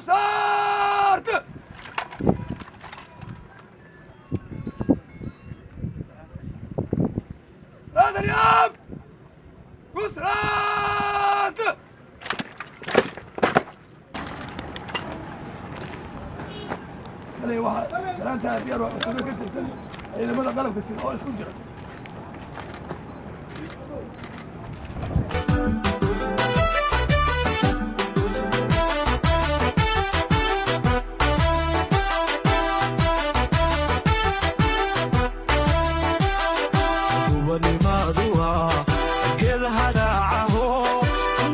Start! Radariam! Kusrat! Waxaa salaanta diyaar waa cutubyo ka tirsan ciidamada qalabka sida oo isku jira. Gobanimaadu waa geed hadhaacaho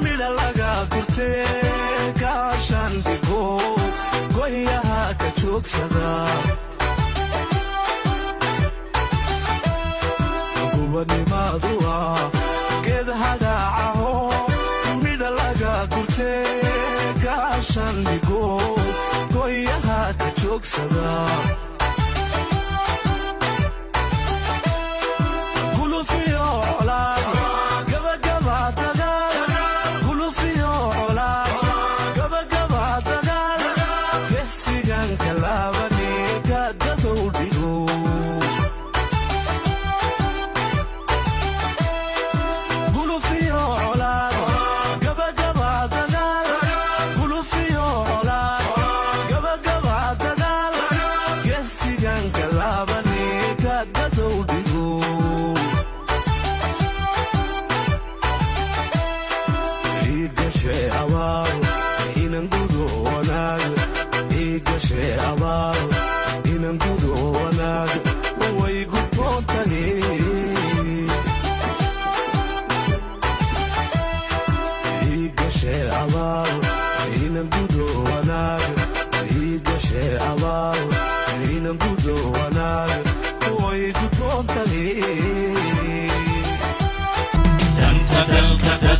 midha laga gurtee, gaashaan dhigo, gohyaha ka joogsada. Gobanimaadu waa geed hadhaacaho midha laga gurtee, gaashaan dhigo, gohyaha ka joogsada. Gulufiyo colaad, gabagaba dagaal. Gulufiyo colaad, gabagaba dagaal. Gesiganka laabane gaadadow dhigo. Gulufiyo colaad, gabagaba dagaal. Gulufiyo colaad, gabagaba dagaal. Gesiganka laabane gaadadow dhigo. Iigashe abaal inan gudo wanaag, iigashe abaal inan gudo wanaag, way gudboontahe. Iigashe abaal inan gudo wanaag, iigashe abaal inan gudo wanaag, way gudboontahe. Danta dalka.